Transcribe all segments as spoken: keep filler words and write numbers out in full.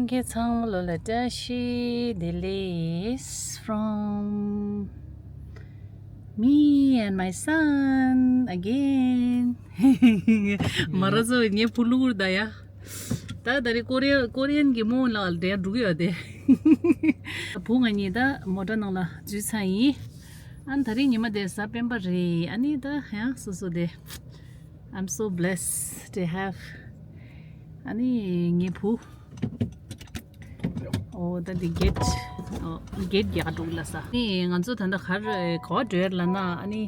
ཁྱེད་ཚང་མ་ལོ་ལ་བཀྲ་ཤིས་བདེ་ལེགས། From me and my son again. མ་ར་ཚོ་ངའི་བུ་ལུག་ད་ཡ། ད་ད་རེས་ཀོ་རི་ཡ་ཀོ་རི་ཡན་གྱི་མོ་ལ་འདྲེ་འགྲོ་གི་ཡོད་དེ། བུ་ང་གཉིས་ད་མོ་ཊ་ནང་ལ་འཛུལ་ཚར་ཡིན། ཨ་ནི་ད་རེས་ཉི་མ་དེ་གཟའ་སྤེན་པ་རེད། ཨ་ནི་ད་ཡང་སོ་སོ་དེ། I'm so blessed to have. ཨ་ནི་ངའི་བུ། ཨོ་ད་འདི་གེད། ཨོ་གེད་རྒྱག་འགྲོ་གི་ལ་ས། ནི་ང་ཚོ་ད་ལྟ་གར་ག་བ་འགྲོ་ཡ་ལ་ན་ཨ་ནི།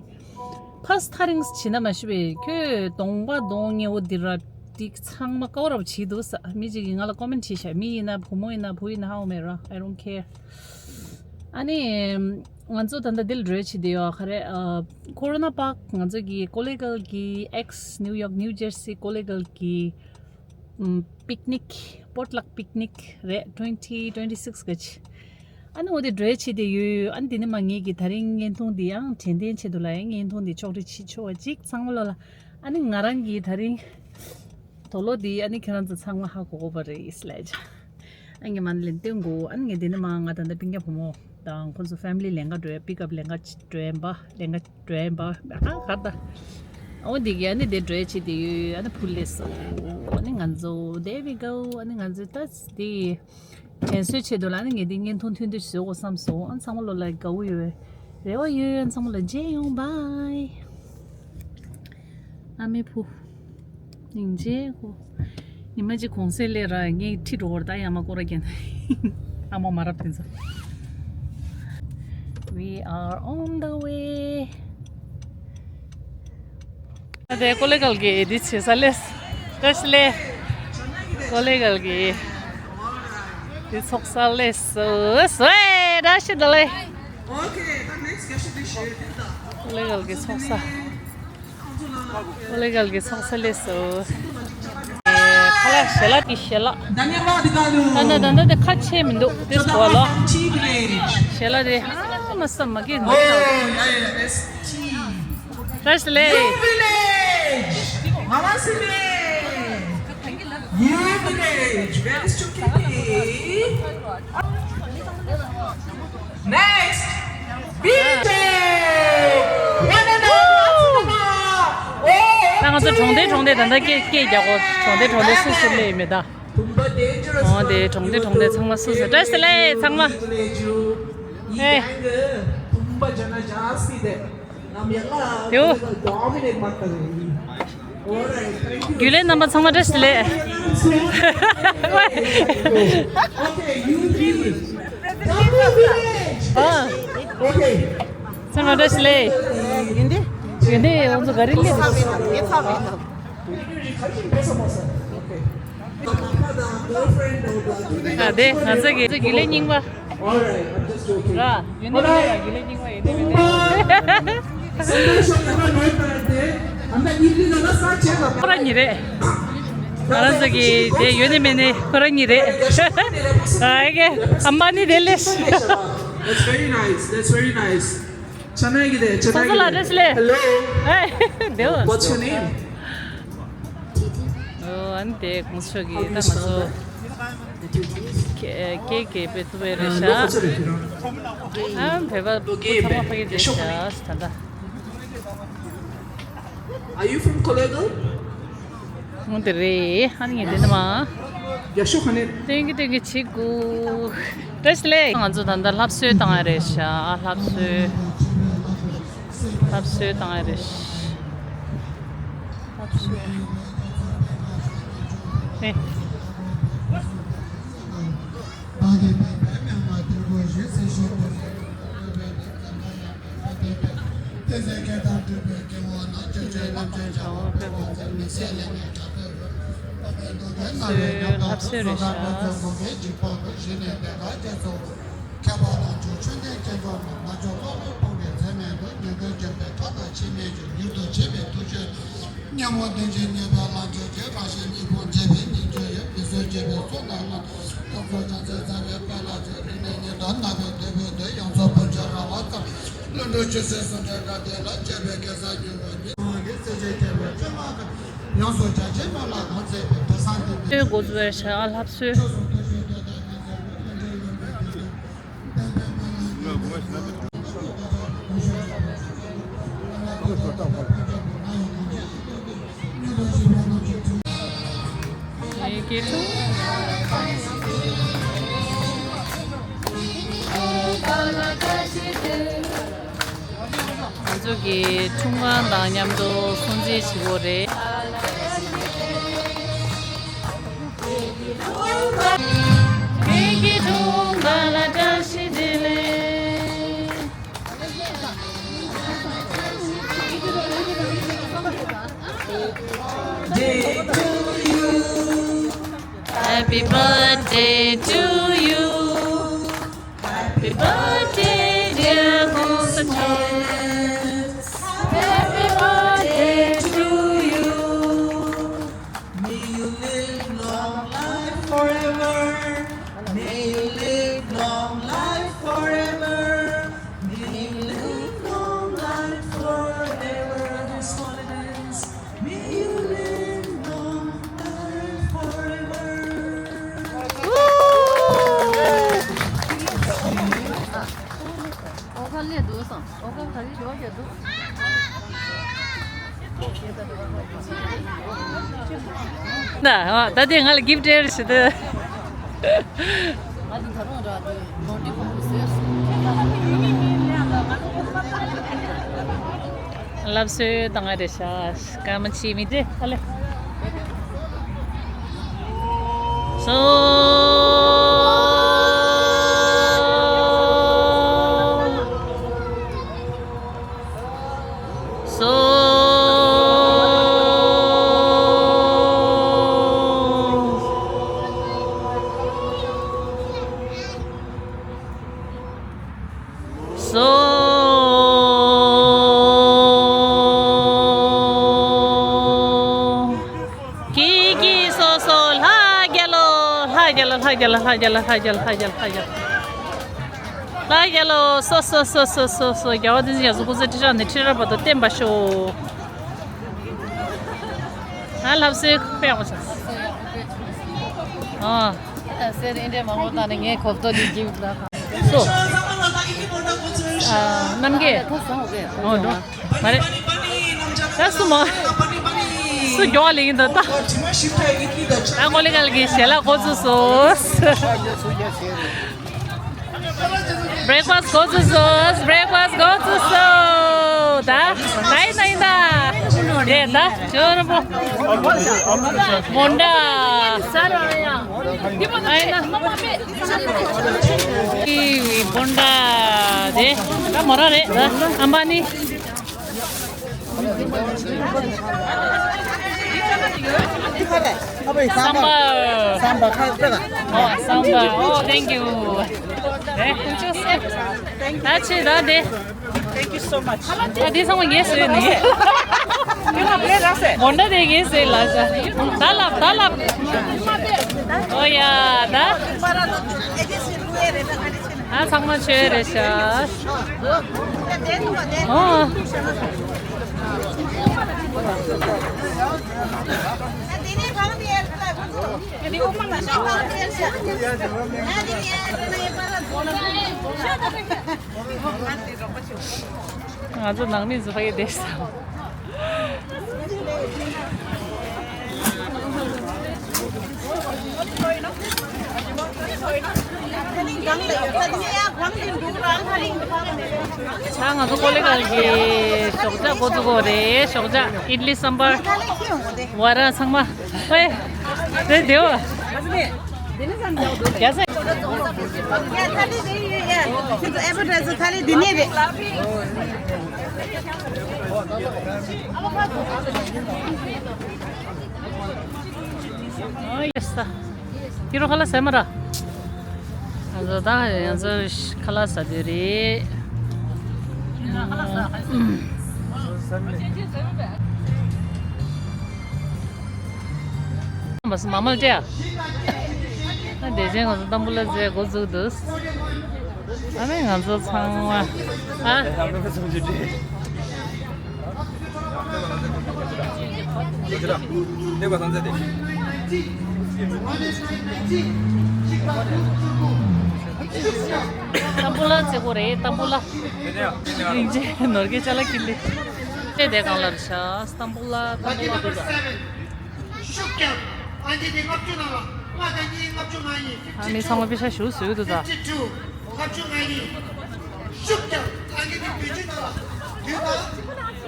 ཕར་ཐ་རིང་བྱེད་ན་མ་ཤི་བའི་ཁྱོད་གདོང་པ་གདོང་ཉེ་བོ་འདི་ར་འདི་ཚང་མ་ཀའོ་ར་བྱེད་འདུག་ས། མི་གཅིག་གིས་ང་ལ་ཀོ་མེན་བྱས་ཤག་མི་ཡིན་ན་བུ་མོ་ཡིན་ན་བུ་ཡིན་ན་ཧའོ་མེ་ར། I don't care. ཨ་ནི། ང་ཚོ་ད་ལྟ་འདིར་འགྲོ་བྱེད་དེ་ཡོད་ག་རེ། ཨ་ཀོ་རོ་ན་པཱག་ང་ཚོ་གི་ཀོ་ལི་གལ་གི་ཨེགས་ནིའུ་ཡོག་ནིའུ་ཇར་སི་ཀོ་ལི་གལ་གི་ཨམ་པིག་ནིག་པོ་ཊ་ལག་པིག་ནིག་རེད། twenty twenty-six གི་ཆེ། ཨ་ནི་འོ་དེ་འགྲོ་བྱེད་དེ་ཡོད། ཨ་ནི་དེ་ནི་མ་ངེད་ཀྱི་ད་རིང་བརྙན་ཐུང་འདི་ཡང་དྲན་རྟེན་ཆེད་དུ་ལ་ཡང་བརྙན་ཐུང་འདི་ཕྱོགས་སྒྲིག་བྱེད་ཆོག་པ་ཅིག་ཚང་མ་ལོ་ལ། ཨ་ནི་ང་རང་གི་ད་རིང་དོ་ལོ་འདི་ཨ་ནི་ཁྱེད་རང་ཚོ་ཚང་མ་ཧ་གོ་གོ་བ་རེད་ཨིས་ལེ་ཇ། ཨ་ངས་མ་ནི་ལན་སྟོན་དགོས། ཨ་ནི་ངས་འདི་ནི་མ་ང་ད་ལྟ་སྤུན་ཀྱག་བུ་མོ་དང་ཁོ་ཚོ་ཕེ་མི་ལི་ལེན་ག་འགྲོ་ཡ། པིག་ཨབ་ལེན་ག་འགྲོ་ཡ་ཡིན་པ། ལེན་ག་འགྲོ་ཡ་ཡིན་པ། ཨ་གར་ད། ཨོ་འདི་ག་ཨ་ནི་དེ་འགྲོ་ཡ་བྱེད་དེ་ཡོད། ཨ་ནི་བུ་ལས་སོ། ཨ་ནི་ང་ཚོ་there we go. ཨ་ནི་ང་ཚོ་ད་འདི། དྲན་གསོའི་ཆེད་དུ་ལ་ནི་ངས་འདི་བརྙན་ཐུང་ཐུང་འདི་བཟོ་དགོས་བསམ་སོང་། ཨ་ཚང་མ་ལོ་ལ་དགའ་བོ་ཡོད། རེ་བ་ཡོད། ཨ་ཚང་མ་ལ་མཇལ་ཡོང་། བྷའི། ཨ་མའི་བུ། སྙིང་རྗེ་ཁོ། ཉི་མ་གཅིག་གོང་སེ་ལས་ར་ངས་ཁྲིད་འགྲོ་བར་ད་ཡ་མ་སྐོར་ར་རྒྱན། ཨ་མ་མ་རབས་དེ་ཚོ། We are on the way. ཨ་དེ་ཀོ་ལི་གལ་གི་འདི་བྱེད་ས་ལས། བཀྲ་ཤིས་ལེ། ཀོ་ལི་གལ་གི་འདི་ཚོགས་ས་ལས་སོ་སོ། བཀྲ་ཤིས་བདེ་ལེགས། ཀོ་ལི་གལ་གི་ཚོགས་ས། ཀོ་ལི་གལ་གི་ཚོགས་ས་ལས་སོ། ཁ་ལག་ཞལ་ལག་གི་ཞལ་ལག་ད་ནི་ད་ནི་དེ་ཁ་ཕྱེ་མི་འདུག་དེ་སྐོར་ལ། ཞལ་ལག་དེ་ཨ་མ་ས་མ་གི་འདུག་བཀྲ་ཤིས་བདེ་ལེགས། New village. Mama Sine. New village. Where is Chukiti? Next. B J. One and all. ད་ང་ཚོ་གྲོང་སྡེ་གྲོང་སྡེ་ད་ལྟ་སྐད་སྐད་རྒྱག་གོ་གྲོང་སྡེ་གྲོང་སྡེ་སུ་སུ་སླེབས་ཡོད་མེད་ད། འོ་དེ་གྲོང་སྡེ་གྲོང་སྡེ་ཚང་མ་སུ་སུ་བཀྲ་ཤིས་བདེ་ལེགས་ཚང་མ། ཨེ། དེའོ། རྒྱུན་ལས་རྣམ་པ་ཚང་མ་བཀྲ་ཤིས་བདེ་ལེགས། ཨ། ཚང་མ་བཀྲ་ཤིས་བདེ་ལེགས། ཡིན་ཏེ། ཡིན་ཏེ་ང་ཚོ་ག་རེ་སླེབས་འདུག་ཨ་དེ་ང་ཚོ་གི་རྒྱུན་ལས་རྙིང་པ། ར། རྒྱུན་ལས་རྙིང་པ་རྒྱུན་ལས་རྙིང་པ་ཡོད་ནི་མེད་ནི། ཁོ་རང་ཉིད་རེད། ང་རང་ཚོ་གི་དེ་ཡོད་ནི་མེད་ནི་ཁོ་རང་ཉིད་རེད། ཨ་ཀེ་ཨམ་བ་ནི་དེ་ལས། That's very nice. That's very nice. Chennai ki de, Chennai ki de. Hello. Hey, Dev. What's your name? ཨོ་ཨན་དེ་གོང་ས་མཆོག་གིས་ད་ང་ཚོ་ཀེ་ཀེ་པེ་ཏུ་བེ་རེ་ཤ། ཨ་བེ་བ་ལོ་ཀེ་ཐ་མ་ཕ་གི་རེ་ཤ་ད་ད། Are you from Kollegal? ངོ་དེ་རེད། ཨ་ནི་ངས་དེ་ནི་མ། རྒྱ་ཤོག་ག་ནས། ཏེང་གི་ཏེང་གི་ཆིག་གུ། བཀྲ་ཤིས་བདེ་ལེགས། ང་ཚོ་ད་ལྟ་ལྷ་གསོལ་བཏང་ཡ་རེད་ཤག་ལྷ་གསོལ། ལྷ་གསོལ་བཏང་ཡ་རེད་ཤག་ལྷ་གསོལ། ཨེ། ལྷ་གསོལ་རེད་ཤག་ལྷ་གསོལ་འགོ་བཙུགས་ཡ་ཤག་ལྷ་གསོལ། ང་ཚོ་གི་འཁྲུངས་སྐར་དང་མཉམ་དུ་སྲུང་བརྩི་བྱེད་དགོས་རེད། Day to you. Happy birthday to you. Happy birthday, dear Kusache. Happy birthday to you. May you live long life forever. May you live long life forever. May you live long life forever. This one it is. May you live long life forever. ད་ད་དེ་ང་ལ་གིཕ་ཊི་སྤྲད་ཞུ་དེ། ལབ་སོའི་དང་ང་རེ་ཤ་སྐར་མ་ཆེ་མི་དེ་ཨ་ལེ། སོ། སོ། སོ། ཀི་ཀི་སོ་སོ་ལྷ་རྒྱལ་ལོ། ལྷ་རྒྱལ་ལོ། ལྷ་རྒྱལ་ལོ། ལྷ་རྒྱལ་ལོ། ལྷ་རྒྱལ་ལོ། ལྷ་རྒྱལ་ལོ། སོ་སོ་སོ་སོ་སོ་སོ། རྒྱལ་བ་བསྟན་འཛིན་རྒྱ་མཚོ་སྐུ་ཚེ་ཁྲི་ཕྲག་ནས་ཁྲི་རབས་བར་དུ་བརྟན་པར་ཤོག་ཨ་ལྷ་སའི་དཔེ་ཡག་པོ་བྱུང་། ཨ། ལྷ་སའི་འདྲའི་མང་པོ་བཏང་ནས་ངས་གོ་བསྡུར་ནས་གིཕ་ཊི་ལ། སོ། ཨ། རྣམ་རྒྱལ། ཨོ་འགྲོ། མ་རེད། ད་སུ་མ། སུ་མགྱོགས་ལེགས་ཡིན་ད་ད། ད་ཀོ་ལི་གལ་གྱི་ཞལ་ལག་འགོ་བཙུགས་སོ། བྷི་རེག་ཕ་སི་འགོ་བཙུགས་སོ། བྷི་རེག་ཕ་སི་འགོ་བཙུགས་སོ། ད་ད་ཡིན་ད་ཡིན་ད། དེ་ད་ཇོ་ར་པོ། མོན་ཌ། ཨ་ཡིན་ད། ཨི་བི་བོན་ཌ་དེ་ད་མོ་ར་རེད་ད་ཨམ་བ་ནི། སམ་བར། སམ་བར་ཁ་པེ་ལ། ཨོ་སམ་བར། ཨོ་ཐེང་ཀྱུ། ཨེ་ཁུན་ཅོ་སེ། ད་ཆེ་ད་དེ། Thank you so much. ད་དེ་ཚང་མ་ངས་བཟོས་ནི། དེ་ལ་པེ་ར་སེ། མོན་ཌ་དེ་ངས་བཟོས་ལ་ཤ། ད་ལབ་ད་ལབ། ཨོ་ཡ་ད། ཨ་ཚང་མ་ཆོས་རེད་ཤག་ཨོ། ང་ཚོ་ནང་མི་ཚོ་ཕ་གི་བསྡད་ཤག་ད་ང་ཚོ་ཀོ་ལི་གལ་གྱི་ཞོགས་ཇ་འགོ་འཛུགས་དགོས་རེད། ཞོགས་ཇ་ཨིཌ་ལི་སམ་བར་བ་ར་ཚང་མ། ཨེ། དེ་དེའོ། རྒྱ་སེ། ཡ་ཐ་ལི་དེ་ཡོད་ཡ། ཁྱེད་ཚོ་ཨེ་ཕོ་ཊའི་ཛར་ཐ་ལི་འདི་ནས་རེད། ཨ་ཡེ་ས། ཁྱེད་རང་ཁ་ལག་ཟས་མ་ར། ང་ཚོ་ད་ང་ཚོ་ཁ་ལག་ཟ་དུས་རེད། མ་སུ་མ་མལ་ཏེ་ཨ། ཨ་དེ་རྗེས་ང་ཚོ་ཏམ་བུ་ལ་ཟས་འགོ་བཙུགས་འདུག་ཨ་ནི་ང་ཚོ་ཚང་མ་ཨ། ཏམ་བུ་ལ་ཚེ་གོ་རེད་ཏམ་བུ་ལ། རིན་ཆེན་ནོར་གྱི་ཅ་ལག་ཁྱེར་ཏེ། ཅེ་དེ་གང་ལ་རེད་ཤག་ཏམ་བུ་ལ་ཏམ་བུ་ལ། Shukya, ཨང་ཀི་དེ་ལྔ་བཅུ་ནང་ལ་ལྔ་དང་གཉིས། ལྔ་བཅུ་ང་གཉིས། ཨ་མི་ཚང་མ་པེ་ཤ་ཞུ་བཟོས་འདུག་ད། ལྔ་བཅུ་ང་གཉིས། ཤུགས་རྒྱབ། ཨང་ཀི་དེ་བདུན་ཅུ་ནང་ལ་བདུན་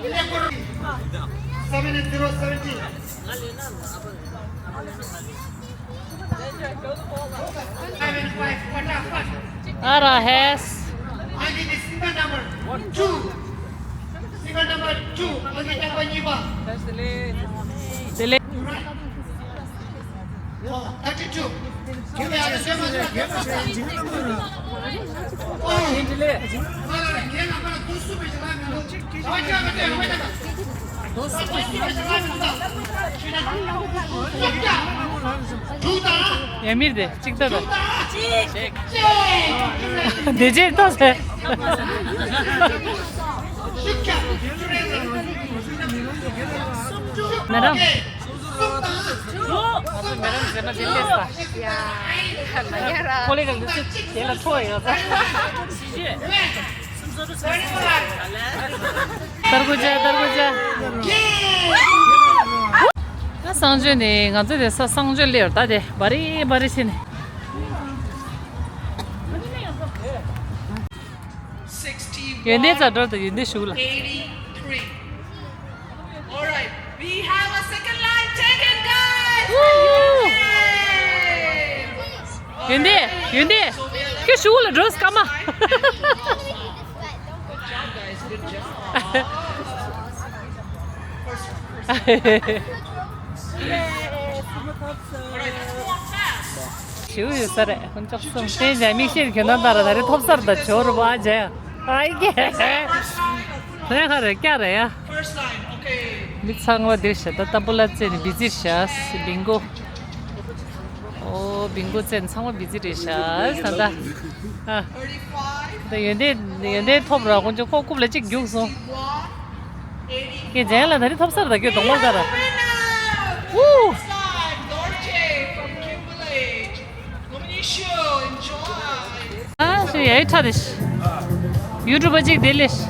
དང་། ཀླད་ཀོར། Seven zero seventeen. Seven five, ཨ་ར་ཧེས། ཨང་ཀི་དེ་single number two. Single number two. ཨང་ཀི་རྐྱང་པ་གཉིས་པ། དེ་ལས། Thirty-two. ཡ་མིར་དེ་གཅིག་ལྟ་དང་། དེ་རྗེས་ལྟོས་ཟེར། མེ་ཌམ། ཨ་ཚོ་མེ་ཌམ་ཟེར་ན་དེ་ལས་ས། ཁོ་ལས་ཀ་ལུས་སེ་དེ་ལ་ཁྲོ་ཡོད་ས། ཏར་ཀུ་ཅ། ཏར་ཀུ་ཅ། ད་གསང་སྤྱོད་ནི་ང་ཚོ་དེ་ས་གསང་སྤྱོད་སླེབས་ཡོད། ད་དེ་བ་རི་བ་རི་ཕྱིན་ནས། ཡོན་ཏན་རྩ་འགྲོ་དང་ཡོན་ཏན་ཞུགས་ལ། All right, we have a second line taken, guys. Woo! Yay! ཡོན་ཏན། ཡོན་ཏན། ཁྱོད་ཞུགས་ལ་འགྲོ་སྐར་མ། Good job, guys. Good job. First, first. All right, four fast. ཞུགས་ཡོད་ས་རེད། ཁོང་ཅོག་གསུམ་དེ་ཇ་མིག་ཤེལ་གྱོན་ན་ད་ར་ད་རེ་ཐོབ་སར་ད་ཇོ་རུ་བ་ཇ་ཡ། ཨ་ཡེ། ཧེ་ཧ་རེ་ཀྱ་རེ་ཡ། མི་ཚང་བ་འདིར་བཞག་ད་ཏམ་བུ་ལ་བཙལ་ནས་བི་ཛིར་བཞག་བིང་གོ། ཨོ་བིང་གོ་བཙལ་ནས་ཚང་མ་བི་ཛིར་བཞག་ད་ད། ཨ། ད་ཡོན་ཏན་ཡོན་ཏན་ཐོབ་ར་ཁོང་ཅོག་ཁོ་རྐུབ་ལ་གཅིག་རྒྱུགས་སོང་། ཁྱེད་ཇན་ལ་ད་རེ་ཐོབ་སར་ད་ཁྱོད་གདོང་པ་ལྟར། ཨུ། ཨ་ཤི་ཡའི་ཁྲ་དེ་ཤི། ཡུ་ཊུབ་པ་གཅིག་དེ་ལས་ཤི།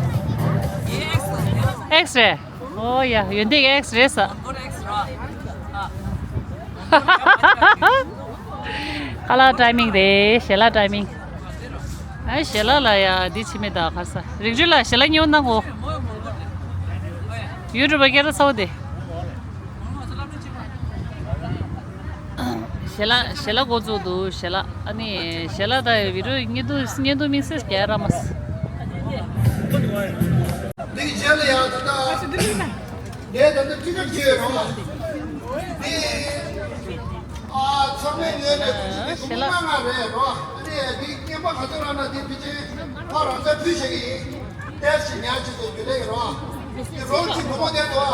ཨེགས་རེད། ཨོ་ཡ་ཡོན་ཏན་ཨེགས་རེད་ས། ཁ་ལག་ཊའི་མིང་རེད། ཞལ་ལག་ཊའི་མིང་། ཨ་ཞལ་ལག་ལ་ཡ་འདི་ཕྱི་མེད་ད་གར་ས། རིག་འཇུ་ལ་ཞལ་ལག་ཉོ་ན་གོ། ཡུ་ཊུབ་པ་སྐད་ར་ཚ་བོ་དེ། ཞལ་ལག་ཞལ་ལག་འགོ་བཙུགས་འདུག་ཞལ་ལག་ཨ་ནི་ཞལ་ལག་དང་བི་ཌིའོ་བརྙན་ཐུང་བརྙན་ཐུང་དམིགས་བསལ་རྒྱག་ར་མ་སོང་། འདི་གི་རྗེས་ལ་ཡང་ད་ལྟ་ངས་ད་ལྟ་ཊི་ཀེ་ཊི་བྱས་ཡོད་རོགས། འདི་ཨ་ཚང་མས་ངོས་ནས་ཞལ་ལག་ལྔ་ལྔ་རེད་རོགས། ཨ་ནི་འདི་རྔན་པ་ག་ཚོད་རག་ན་འདི་ཕལ་ཆེར་ཁོ་རང་ཚོ་ཕུལ་བྱེད་ཀྱི་ཡིན། ཏེར་ཞིག་ཉར་བྱེད་དུ་རྒྱུ་ལས་རོགས། འདི་རོགས་ཀྱི་བུ་མོ་དེ་དོ།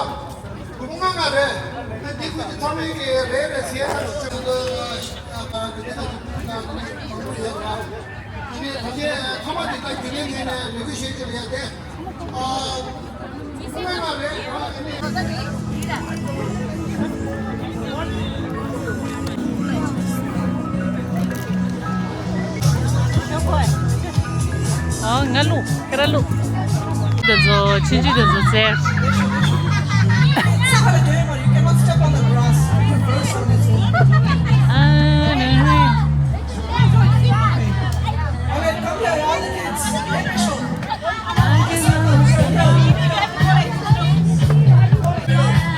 བུ་མོ་ལྔ་ལྔ་རེད། ཨ་འདི་ཁོ་ཚོ་ཚང་མས་ཀྱི་རེད་རེད་ཟེར་ཡ་ད་ཚོད་འདུག་ཨ་འདི་ནས་ད་ཚོད་འདུག་ཨ་འདི་ནས་མང་པོ་ཡོད་རོགས། ཨ་ང་ལུ་ཁེ་ར་ལུ། དེ་ཚོ་ཆུང་ཆུང་དེ་ཚོ་བཙལ། ཨ་ནི་ནི།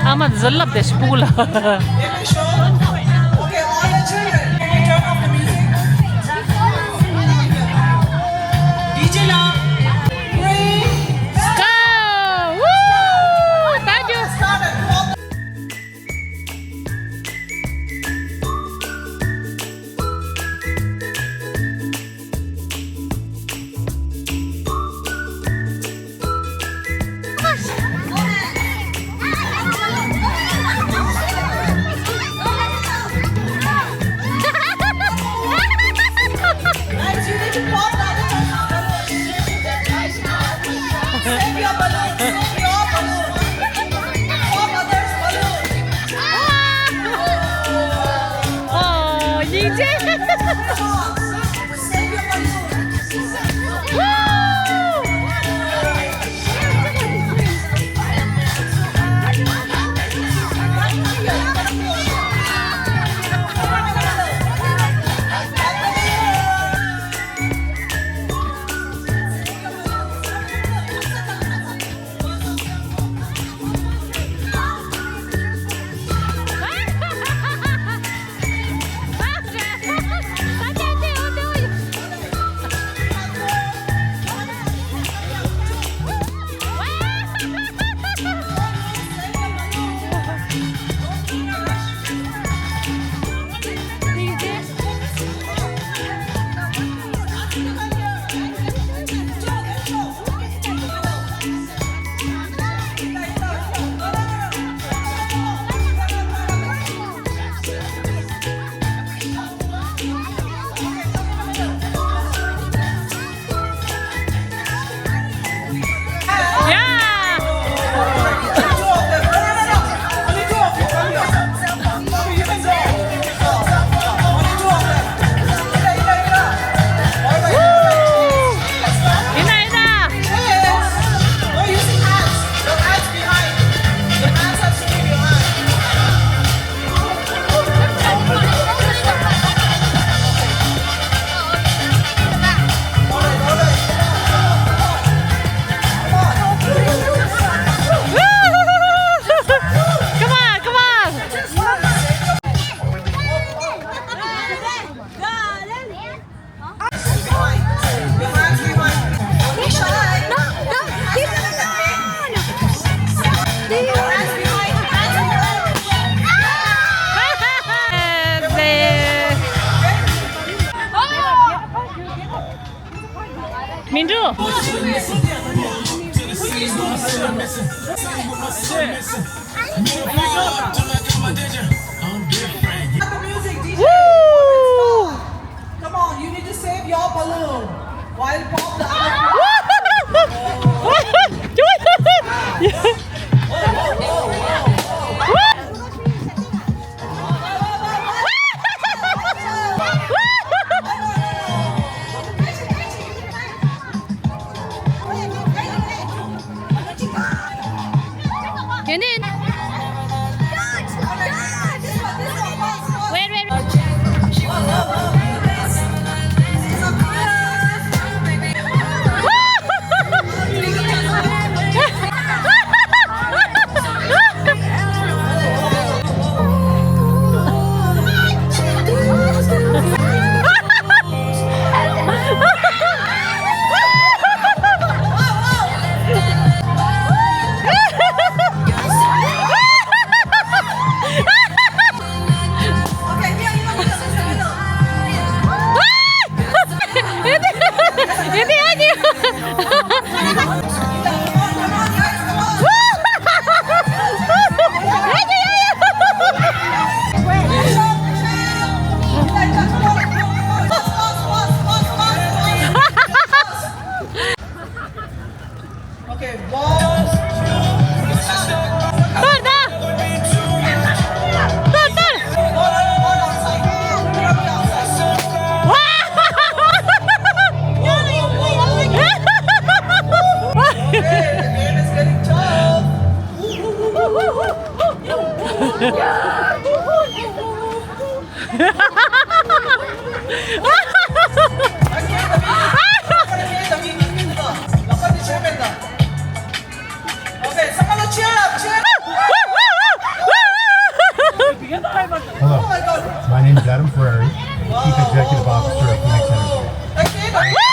ཨ་མ་འཛུལ་ལབ་དེ་སྤུ་གུ་ལ། མི་འགྲོ། Come on, you need to save your balloon while pop the other. Wait, wait, wait. Okay, one. Okay, the game is getting tough. Hello, my name is Adam Ferrari, Chief Executive Officer of Phoenix Energy.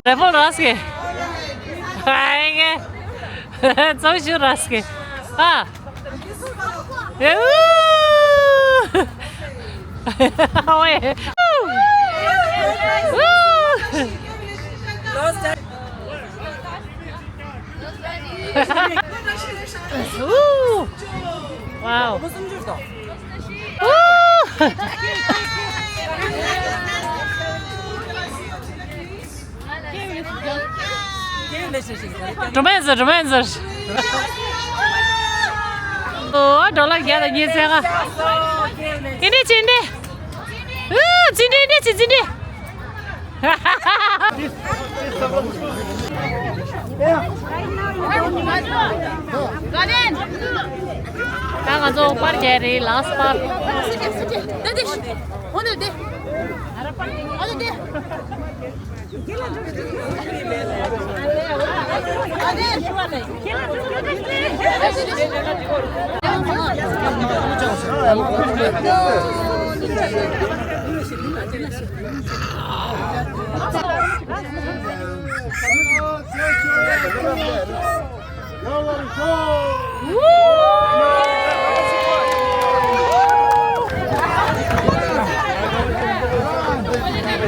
Rifle rasque. Ai, que. Sou jurasque. Ah. Ui. Wow. Romance, romance. Oh, dollar ya da ni se ga. Ini cinde. Uh, cinde, ini cinde. ད་ང་ཚོ་པར་རྒྱག་རེད། ལཱསི་པར།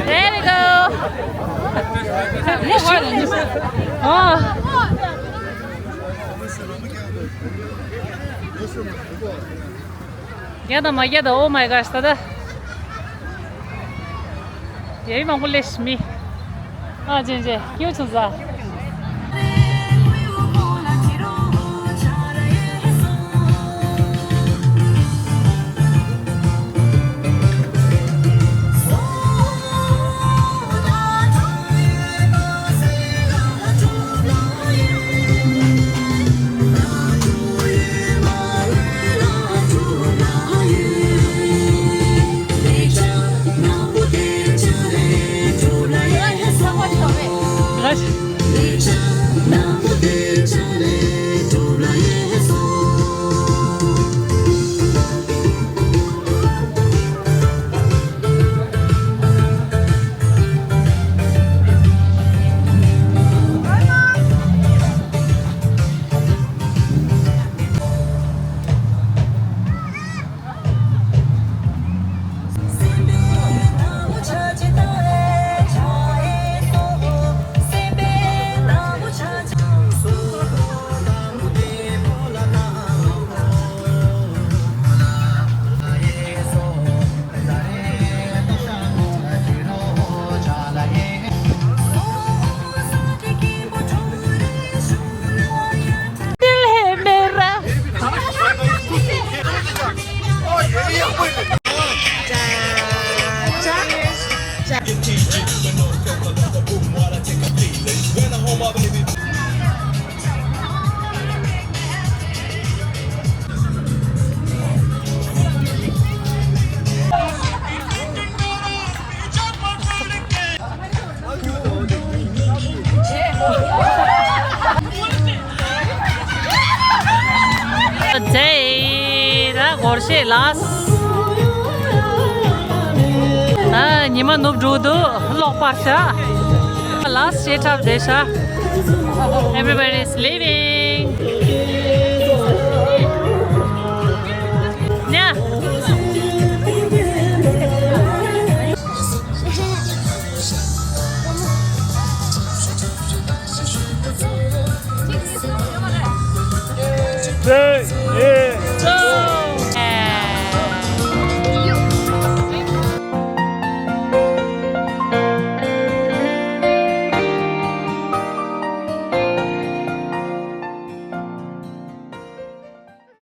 There we go. Oh. རྒྱ་དང་མ་རྒྱ་དང་། Oh my gosh, ད་ལྟ་ཡ་ཡི་མང་པོ་སླེབས་མི། ཨ་ཅན་ཅན་ཁྱེའུ་ཆུང་ས། ཙེ་ར་སྒོར་གཞས་ལགས། ཨ། ཉི་མ་ནུབ་འགྲོ་འདུག་ལོག་པར་ཤ། ལགས་བཤད་གྲབས་བསྡད་ཤག Everybody is leaving.